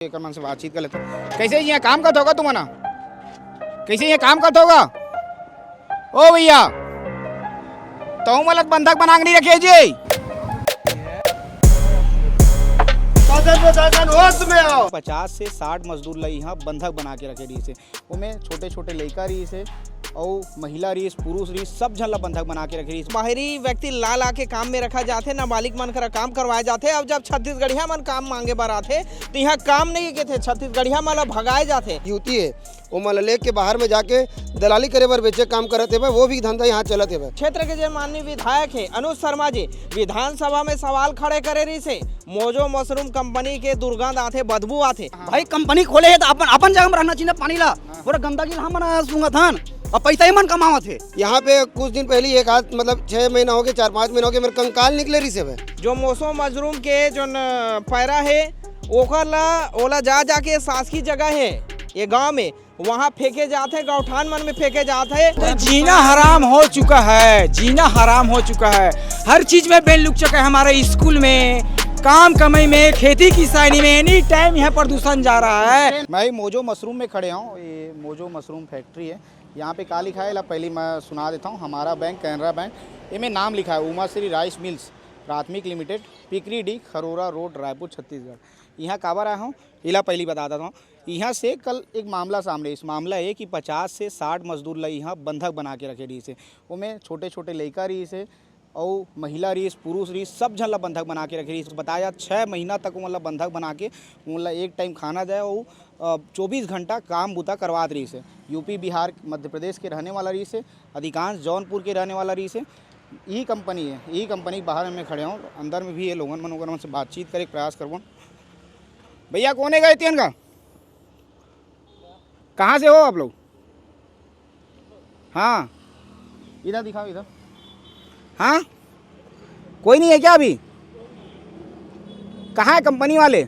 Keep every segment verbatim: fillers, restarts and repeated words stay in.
एकर मन से बातचीत कर लेते हैं। कैसे यहाँ काम करत होगा तुमन? कैसे यहाँ काम करत होगा? ओ भैया, तहूं मन ला बंधक बना के नहीं रखे जी। शासन प्रशासन होश में आओ। पचास से साठ मजदूर ला यहाँ बंधक बना के रखे रहिस हे। ओमे छोटे-छोटे लइका रहिस हे, अउ महिला रहिस, पुरुष रहिस, सब झन ला बंधक बना के रखे रहिस। बाहरी व्यक्ति ला ला के काम में रखा जाथे, नाबालिग मन करा काम करवाए जाथे। अब जब छत्तीसगढ़िया मन काम मांगे बर आथे, तो यहाँ काम नहीं केथे, छत्तीसगढ़िया मन ला भगाए जाथे। युवती हे, ओमन ला लेके बाहर में जाके दलाली करे बर बेचे काम करत हेवय, वो भी धंधा यहाँ चलत हेवय। क्षेत्र के जे माननीय विधायक हे अनुज शर्मा जी, विधानसभा में सवाल खड़े करे रहिस हे, मोजो मशरूम कंपनी के दुर्गंध आथे, बदबू आथे। भाई, कंपनी खोले हे त अपन, अपन जगह में रहना चाहिए ना, पानी ला। पूरा गंदगी ला हमन सूंघत हन, अउ पैसा ही मन कमावत हे। यहाँ पे कुछ दिन पहले एक आध, मतलब, छह महीना हो गए, चार पाँच महीना हो गए, मेरे कंकाल निकले रहिस हे भाई। जो मोसो मशरूम के जो न पैरा हे, ओकर ला, ओला जा जाके शासकीय जगह हे ये गांव में, वहाँ फेंके जात हे, गौठान मन में फेंके जात हे। तो जीना हराम हो चुका है, जीना हराम हो चुका है। हर चीज में बैन लग चुका है हमारे स्कूल में, काम कमाई में, खेती किसानी में, एनी टाइम यहाँ प्रदूषण जा रहा है। मैं मोजो मशरूम में खड़े हूँ, ये मोजो मशरूम फैक्ट्री है। यहाँ पे का लिखा है, ला पहली मैं सुना देता हूँ। हमारा बैंक, कैनरा बैंक, एमे नाम लिखा है उमा श्री राइस मिल्स प्राथमिक limited, Pikri D, Kharora road, Raipur, Chhattisgarh. यहाँ काबर आया हूँ, इला पहली बता देता हूँ। यहाँ से कल एक मामला सामने, इस मामला ये कि पचास से साठ मजदूर ला यहाँ बंधक बना के रखे रहिस हे। ओमे छोटे-छोटे लइका रहिस हे, अउ महिला रहिस, पुरुष रहिस, सब झन ला बंधक बना के रखे रहिस। बताया जात, छः महीना तक ओमन ला बंधक बना के ओमन ला एक टाइम खाना दे, अउ, अ, चौबीस घंटा काम बुता करवात रहिस हे। यूपी, बिहार, मध्य प्रदेश के रहने वाला रहिस हे, अधिकांश जौनपुर के रहने वाला रहिस हे। यही कंपनी है, यही कंपनी बाहर में खड़े हों, अंदर में भी ये लोगन मन, ओकर मन से बातचीत करे के प्रयास करबो। भैया, कौन है गए तेन का? कहाँ से हो आप लोग? हाँ, इधर दिखाओ, इधर। हाँ, कोई नहीं है क्या अभी? कहाँ है कंपनी वाले?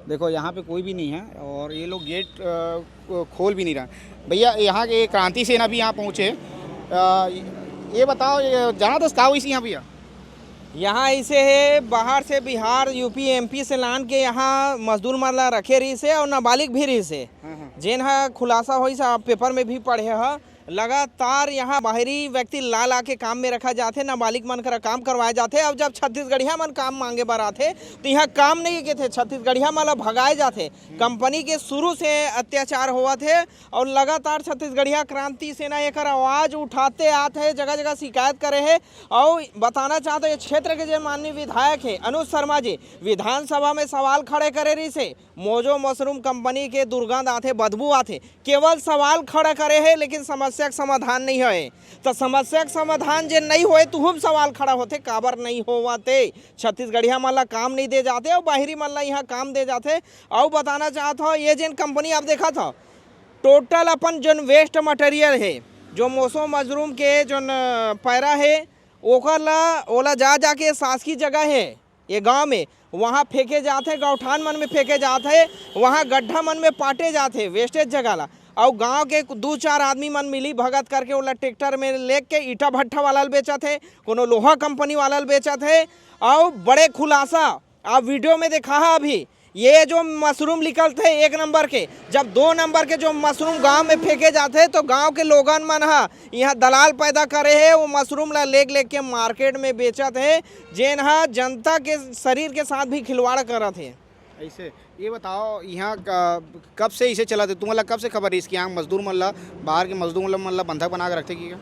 देखो, यहाँ पे कोई भी नहीं है और ये लोग गेट, अ, खोल भी नहीं रहा। भैया, यहाँ के क्रांति सेना भी यहाँ पहुँचे। अ, ये बताओ, ये जाना तो का हुई यहाँ भैया? यहाँ ऐसे है, बाहर से बिहार, यूपी, एमपी से लान के यहाँ मजदूर मन ला रखे रहिस हे और नाबालिग भी रहिस हे। हाँ, हाँ। जेन ह खुलासा होइस, आप पेपर में भी पढ़े ह। लगातार यहाँ बाहरी व्यक्ति ला ला के काम में रखा जाथे, नाबालिग मन करा काम करवाए जाथे। अब जब छत्तीसगढ़िया मन काम मांगे बर आथे, तो यहाँ काम नहीं केथे, छत्तीसगढ़िया मन ला भगाए जाथे। कंपनी के शुरू से अत्याचार होवत हे और लगातार छत्तीसगढ़िया क्रांति सेना एकर आवाज उठाते आत हे, जगह जगह शिकायत करे हे। और बताना चाहत हे, ये क्षेत्र के जे माननीय विधायक हे अनुज शर्मा जी, विधानसभा में सवाल खड़े करे रहिस हे, मोजो मशरूम कंपनी के दुर्गंध आथे, बदबू आथे। केवल सवाल खड़ा करे हे, लेकिन समस्या के समाधान नहीं होए। तो समस्या के समाधान जे नहीं होए, तुहूम सवाल खड़ा होथे, काबर नहीं होवत हे? छत्तीसगढ़िया मन ला काम नहीं दे जाथे और बाहरी मन ला यहाँ काम दे जाथे। और बताना चाहत हो, ये जेन कंपनी आप देखत हो, टोटल अपन जोन वेस्ट मटेरियल हे, जो मोसो मशरूम के जोन पैरा हे, ओकर ला, ओला जा जाके शासकीय जगह हे, ये गांव में, वहाँ फेंके जात हे, गौठान मन में फेंके जात हे, वहाँ गड्ढा मन में पाटे जात हे, वेस्टेज जगह ला। अउ गांव के दू चार आदमी मन मिली भगत करके ओला ट्रैक्टर में लेके ईटा भट्ठा वाला ल बेचत हे, कोनो लोहा कंपनी वाला ल बेचत हे। अउ बड़े खुलासा आप वीडियो में देखा हा अभी, ये जो मशरूम निकलत हे एक नंबर के, जब दो नंबर के जो मशरूम गांव में फेंके जात हे, तो गांव के लोगन मन ह यहाँ दलाल पैदा करे हे, वो मशरूम ला लेग लेग के मार्केट में बेचत हे, जेन ह जनता के शरीर के साथ भी खिलवाड़ करत हे। ऐसे ये बताओ, यहाँ का, कब से इसे चलत हे? तुम्हारा कब से खबर रहिस कि यहाँ मजदूर मन ला, बाहर के मजदूर मन ला बंधक बना के रखथे कि का?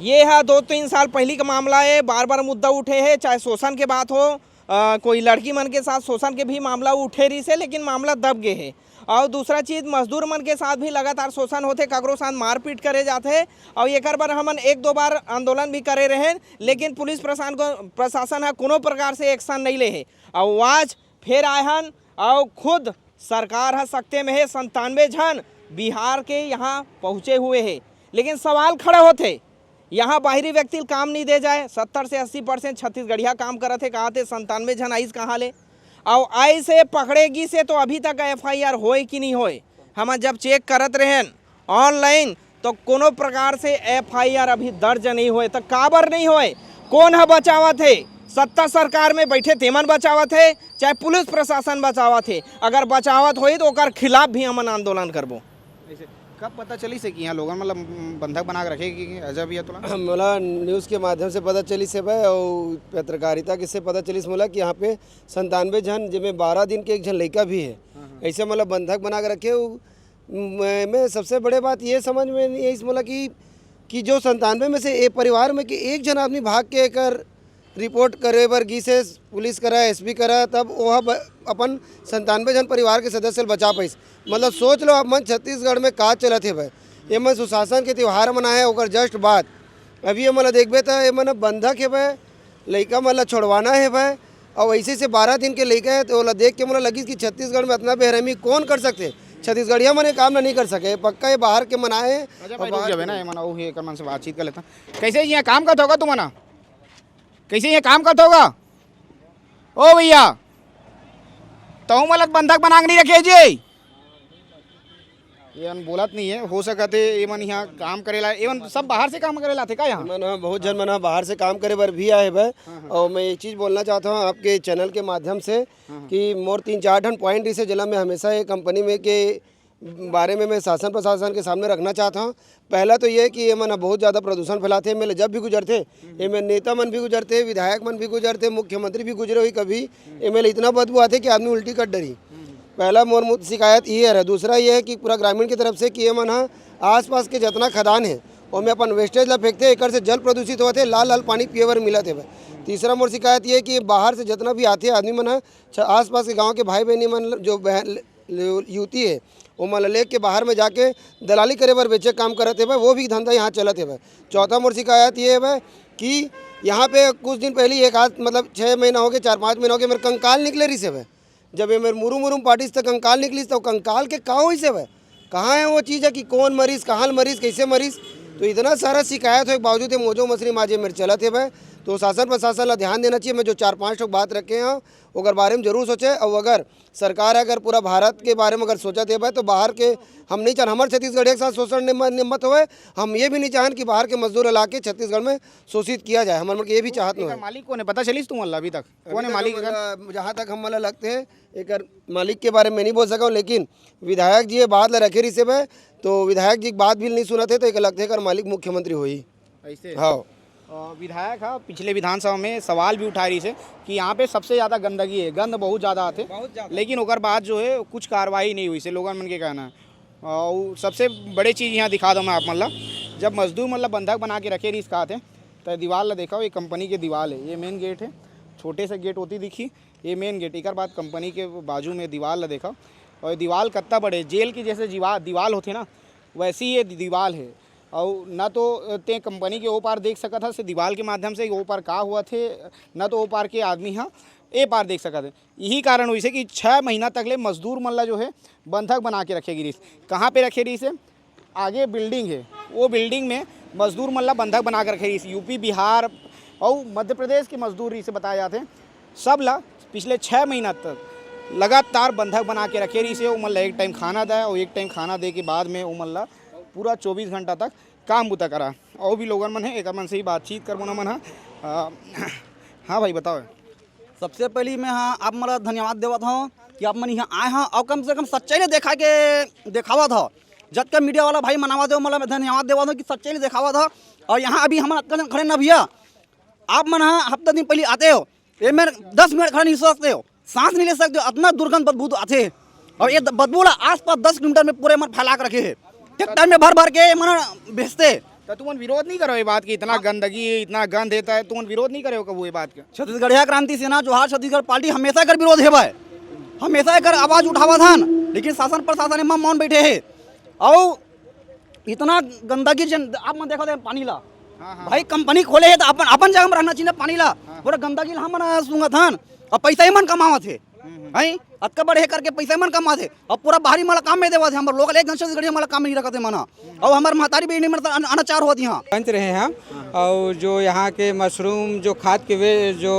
ये हा दो तीन साल पहली का मामला हे, बार बार मुद्दा उठे हे, चाहे शोषण के बात हो, अ, कोई लड़की मन के साथ शोषण के भी मामला उठे रहिस हे, लेकिन मामला दब गे हे। और दूसरा चीज, मजदूर मन के साथ भी लगातार शोषण होथे, काकरो साथ मारपीट करे जाथे। और एकर बर हमन एक दो बार आंदोलन भी करे रहेन, लेकिन पुलिस प्रशासन को, प्रशासन ह कोनो प्रकार से एक्शन नहीं ले हे। और आज फिर आए हन, और खुद सरकार ह सकते में हे, संतानवे झन बिहार के यहाँ पहुँचे हुए हे। लेकिन सवाल खड़ा होथे, यहाँ बाहरी व्यक्ति ल काम नहीं दे जाए, सत्तर से अस्सी परसेंट छत्तीसगढ़िया काम करत हे, कहा थे संतानवे झन आइस कहाँ ले? और आइस हे, पकड़े गिस हे, तो अभी तक एफआईआर होए कि नहीं होए? हम जब चेक करत रहेन ऑनलाइन, तो कोनो प्रकार से एफआईआर अभी दर्ज नहीं होए। तो काबर नहीं होए? कौन ह बचावत हे? सत्ता सरकार में बैठे तेमन बचावत हे, चाहे पुलिस प्रशासन बचावत हे। अगर बचावत होही तो ओकर खिलाफ भी हमन आंदोलन करबो। ऐसे कब पता चलिस हे कि यहाँ लोगन मतलब बंधक बना के रखे कि अजय भैया तोला? मोला न्यूज़ के माध्यम से पता चलिस हे भाई, और पत्रकारिता के से पता चलिस मोला कि यहाँ पे संतानवे झन, जेमे बारह दिन के एक झन लइका भी है। हाँ, हाँ। ऐसे मतलब बंधक बना के रखे। उ, मैं, मैं सबसे बड़े बात ये समझ में नहीं आई मोला कि कि जो संतानवे में से एक परिवार में कि एक झन आदमी भाग के एकर रिपोर्ट करे बर गिस हे पुलिस करा, एसपी करा, तब ओह ब-, अपन संतानवे झन परिवार के सदस्य ल बचा पाइस। मतलब सोच लो आप मन, छत्तीसगढ़ में का चलत हे भाई। ये मन सुशासन के त्योहार मनाए, ओकर जस्ट बाद अभी ये मन ल देखबे त ये मन बंधक हे भाई, लइका मन ल छोड़वाना हे भाई। और ऐसे से बारह दिन के लइका है, तो ओला देख के मोला लगिस कि छत्तीसगढ़ में इतना बेरहमी कौन कर सकते? छत्तीसगढ़िया मन ये काम ला नहीं कर सके, पक्का ये बाहर के मन आए हैं। अच्छा और भाई, रुक बाहर जाबे के ना, ये मन अउ हे, एकर मन से बातचीत कर लेता। कैसे यहाँ काम करत होगा तुमन? कैसे यहाँ काम करत होगा? ओ भैया, तहु मन ला बंधक बना के नहीं रखे जी। ये मन बोलत नहीं है, हो सकत हे ये मन यहाँ काम करेला, ये मन सब बाहर से काम करेला थे का यहाँ? मन ह, बहुत झन मन ह बाहर से काम करे बर भी आए हे भाई। हाँ, हाँ। और मैं ये चीज़ बोलना चाहता हूँ आपके चैनल के माध्यम से हाँ, हाँ। कि मोर तीन चार ठन पॉइंट रिसे, जेला मैं हमेशा ये कंपनी में के बारे में मैं शासन प्रशासन के सामने रखना चाहता हूँ। पहला तो ये है कि ये मन ह बहुत ज़्यादा प्रदूषण फैलाते हैं, एमे ले जब भी गुजरते, एमे नेता मन भी गुजरते, विधायक मन भी गुजरते, मुख्यमंत्री भी गुजरे हुई कभी, एमे ले इतना बदबू आते कि आदमी उल्टी कर डरी। पहला मोर मुद शिकायत ये है। दूसरा ये है कि पूरा ग्रामीण की तरफ से कि ये मन ह आसपास के जितना खदान है, ओमे अपन वेस्टेज ला फेंकते, एकर से जल प्रदूषित होते, लाल लाल पानी पिए बर मिलत है। तीसरा मोर शिकायत ये है कि बाहर से जितना भी आते आदमी मन ह, छ-, आसपास के गांव के भाई बहनी मन जो बहन, युवती है, ओमन ला लेके बाहर में जाके दलाली करे बर बेचे काम करत हे भाई, वो भी धंधा यहाँ चलत हे भाई। चौथा मोर शिकायत ये है भाई कि यहाँ पे कुछ दिन पहले एक आध, मतलब छः महीना हो गए, चार पाँच महीना हो गए, मेरे कंकाल निकले रहिस हे भाई। जब ये मेरे मुरुम मुरुम पाटिस त कंकाल निकलिस, तो कंकाल के का होइस हे भाई? कहाँ है वो चीज़ है कि कौन मरीज, कहाँ मरीज, कैसे मरीज? तो इतना सारा शिकायत होए के बावजूद ये मोजो मसरी माजे मेरे चलत हे भाई। तो शासन प्रशासन ला ध्यान देना चाहिए। मैं जो चार पाँच ठो बात रखे हैं, ओकर बारे में जरूर सोचे। और अगर सरकार अगर पूरा भारत के बारे में अगर सोचत हे भाई, तो बाहर के हम नहीं चाहन, हमारे छत्तीसगढ़िया के साथ शोषण निम-, निम्मत होए। हम ये भी नहीं चाहन कि बाहर के मजदूर ला के छत्तीसगढ़ में शोषित किया जाए। हमारे मन के ये भी चाहत नहीं एकर है। मालिक कौन है, पता चलिस तुमन ला अभी तक? अभी कौन है तक मालिक हम एकर? ला, जहाँ तक हम ला लगते हैं, एकर मालिक के बारे में नहीं बोल सकूँ, लेकिन विधायक जी ये बात ला रखे रहिस हे भाई, तो विधायक जी की बात भी नहीं सुनत हे, तो एक लगते एकर मालिक मुख्यमंत्री होही। ऐसे? हाँ। अ, विधायक हा पिछले विधानसभा में सवाल भी उठाए रहिस हे कि यहाँ पे सबसे ज़्यादा गंदगी है, गंद बहुत ज़्यादा आथे, बहुत ज़्यादा। लेकिन ओकर बाद जो है कुछ कार्रवाई नहीं हुई से लोगन मन के कहना है। और सबसे बड़े चीज़ यहाँ दिखा दो मैं आप मन ला, जब मजदूर मन ला बंधक बना के रखे रहिस का थे, तो दीवार ला देखो, ये कंपनी के दीवार है, ये मेन गेट है, छोटे से गेट होती दिखी, ये मेन गेट, एकर बाद कंपनी के बाजू में दीवार ला देखो, और ये दीवार कत्ता बड़े, जेल की जैसे जीवा-, दीवार होती ना, वैसी ये दीवार है। और ना तो ते कंपनी के ओ पार देख सकत हस दीवार के माध्यम से, ओ पार का होवत हे, ना तो ओ पार के आदमी ह ए पार देख सकत हे। यही कारण होइस हे कि छः महीना तक ले मजदूर मन ला जो है बंधक बना के रखे गिरिस। कहाँ पे रखे रहिस हे? आगे बिल्डिंग है, वो बिल्डिंग में मजदूर मन ला बंधक बना के रखे रहिस। यूपी, बिहार और मध्य प्रदेश के मजदूर रहिस हे बताए जाते हैं। सब ला पिछले छः महीना तक लगातार बंधक बना के रखे रहिस हे। ओमन ला एक टाइम खाना दे और एक टाइम खाना दे के बाद में ओमन ला पूरा चौबीस घंटा तक काम बुता करा। और भी लोगन मन है, एकर मन से ही बातचीत करबो ना मन हा। अ, हाँ भाई, बताओ। सबसे पहली मैं, हाँ, आप मन ला धन्यवाद देवत हूँ कि आप मन यहाँ आए हैं और कम से कम सच्चाई ले देखा के देखावत हो। जतका मीडिया वाला भाई मन आवत हे, ओमन ला मैं धन्यवाद देवत हूँ कि सच्चाई ले देखावत हो। और यहाँ अभी हमन अतका जन खड़े ना भैया, आप मन ह हफ्ता दिन पहले आते हो, ये मेर दस मिनट खड़ा नहीं हो सकते हो, सांस नहीं ले सकते हो, इतना दुर्गंध बदबू आते है। और ये बदबू ला आसपास दस किलोमीटर में पूरे मन फैला के रखे है, ट्रैक्टर में भर भर के ये मन भेजते। तो तुमन विरोध नहीं करो ये बात की, इतना गंदगी, इतना गंध है, तो तुमन विरोध नहीं करो कबू ये बात का? छत्तीसगढ़िया क्रांति सेना जोहार छत्तीसगढ़ पार्टी हमेशा एकर विरोध हेवय, हमेशा एकर आवाज उठावत हन, लेकिन शासन प्रशासन एमा मौन बैठे हे। अउ इतना गंदगी जन, आप मन देखत हे पानी ला। हाँ, हाँ। भाई, कंपनी खोले हे त अपन, अपन जगह में रहना चाहिए ना पानी ला। हाँ। पूरा गंदगी ला हमन सूंघत हन। अब पैसा ही मन कमावत हे। हम्म, हम्म। हैं? अतका बड़े हे करके पैसा ही मन कमावत हे। अब पूरा बाहरी मन ला काम में देवत हे। हमर लोकल एक जन छत्तीसगढ़ी मन ला काम नहीं रखत हे मन ह। अब हमर महतारी भी नहीं मन अन-, अनाचार होत यहाँ। पंच रहे हैं हम। और जो यहाँ के मशरूम, जो खाद के वे, जो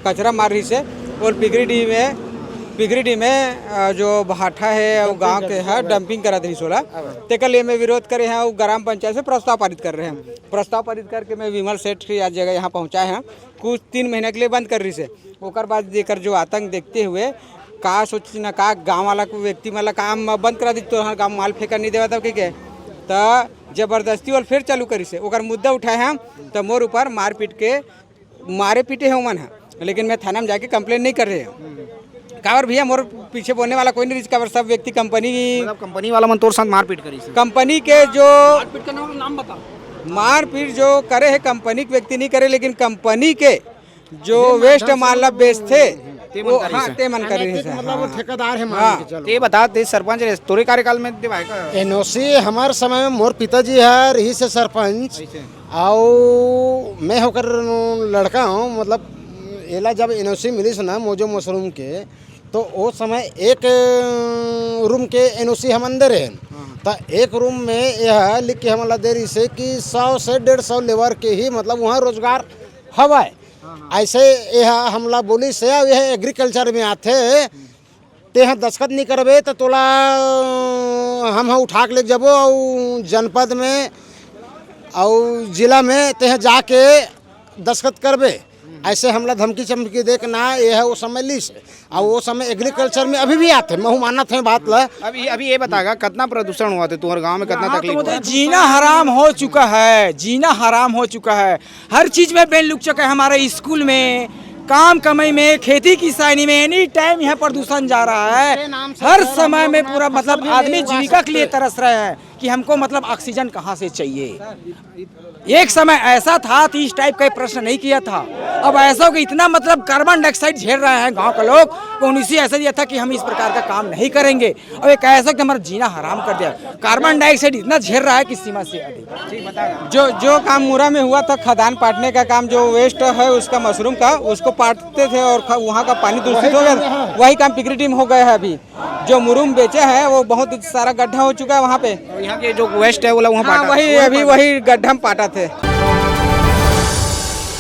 कचरा मार रही से, और पिगरीडीह में, पिगरीडीह में, अ, जो भाठा है, वो गांव के है, डंपिंग करत रही सोला। तेकर लिए मैं विरोध करे हैं और ग्राम पंचायत से प्रस्ताव पारित कर रहे हैं। प्रस्ताव पारित करके मैं विमल सेठ की आज जगह यहाँ पहुँचाए हैं। कुछ तीन महीना के लिए बंद कर रहिस हे। ओकर बाद जेकर जो आतंक देखते हुए का सोचिस ना, का गाँव वाला को व्यक्ति मन ला काम बंद करा दिस, तो हाँ, गाँव माल फेंकन नहीं देवत हे कहिके। त जबरदस्ती ओला फिर चालू करिस हे, ओकर मुद्दा उठाए हम, त मोर ऊपर मारपीट के मारे पीटे हे ओमन ह, लेकिन मैं थाना में जाके complain नहीं कर रहे हूँ। काबर भैया, मोर पीछे बोलने वाला कोई नहीं रहिस, काबर सब व्यक्ति कंपनी मतलब कंपनी वाला मन तोर साथ मारपीट करिस हे? कंपनी के जो मारपीट करने वाला नाम बता। मारपीट जो करे हे कंपनी के व्यक्ति नहीं करे, लेकिन कंपनी के जो वेस्ट माल ला बेचथे, ते मन वो, करिस हाँ, हे। ते मन करिस हे, मतलब वो हाँ। ठेकेदार हे, मान हाँ। के चलो। ते बता, ते सरपंच रहे, तोरे कार्यकाल में देवाय का? एनओसी हमारे समय में मोर पिताजी ह रहिस हे सरपंच, ऐसे। अउ मैं होकर लड़का हूँ, मतलब एला जब एनओसी मिलिस ना मोजो मशरूम के, तो ओ समय एक रूम के एनओसी हमन दे रहेन। हाँ। त एक रूम में यह लिख के हमन ला दे रहिस हे कि सौ से डेढ़ सौ लेबर के ही, मतलब, वहाँ रोजगार हवय। हाँ, हाँ। ऐसे यह हमला बोलिस हे, अउ यह एग्रीकल्चर में आथे, तेहा दस्खत नहीं करबे त तोला हम ह उठा के लेके जाबो, अउ जनपद में अउ जिला में तेहा जाके दस्खत करबे। ऐसे हमला धमकी चमकी दे के ना, ये है वो समय लिस, अउ वो समय एग्रीकल्चर में अभी भी आथे, महू मानत हे बात ला। अभी, अभी ये बतागा, कितना प्रदूषण हुआ थे तुम्हारे गांव में, कितना यहाँ तो तकलीफ मतलब हुआ? जीना हराम हो चुका है, जीना हराम हो चुका है। हर चीज में बैन लुक चुका है। हमारे स्कूल में, काम कमाई में, खेती किसानी में, एनी टाइम यहाँ प्रदूषण जा रहा है। हर समय में पूरा मतलब आदमी जीविका के लिए तरस रहे हैं कि हमको मतलब ऑक्सीजन कहाँ से चाहिए। एक समय ऐसा था तो इस टाइप का प्रश्न नहीं किया था। अब ऐसा हो कि इतना मतलब कार्बन डाइऑक्साइड झेल रहे हैं गांव के लोग, तो उन्हीं से ऐसा दिया था कि हम इस प्रकार का काम नहीं करेंगे। अब एक ऐसा कि हमारा जीना हराम कर दिया। कार्बन डाइऑक्साइड इतना झेल रहा है कि सीमा से अधिक। जो जो काम मुरा में हुआ था, खदान पाटने का काम, जो वेस्ट है उसका, मशरूम का, उसको पाटते थे और ख-, वहाँ का पानी दूषित हो गया था। वही काम पिकरी टीम हो गया है अभी। जो मुरुम बेचे हैं, वो बहुत सारा गड्ढा हो चुका है वहाँ पे। और यहाँ के जो वेस्ट है, वो ला वहाँ हाँ, पाटा। वही, अभी वही गड्ढा में पाटा थे।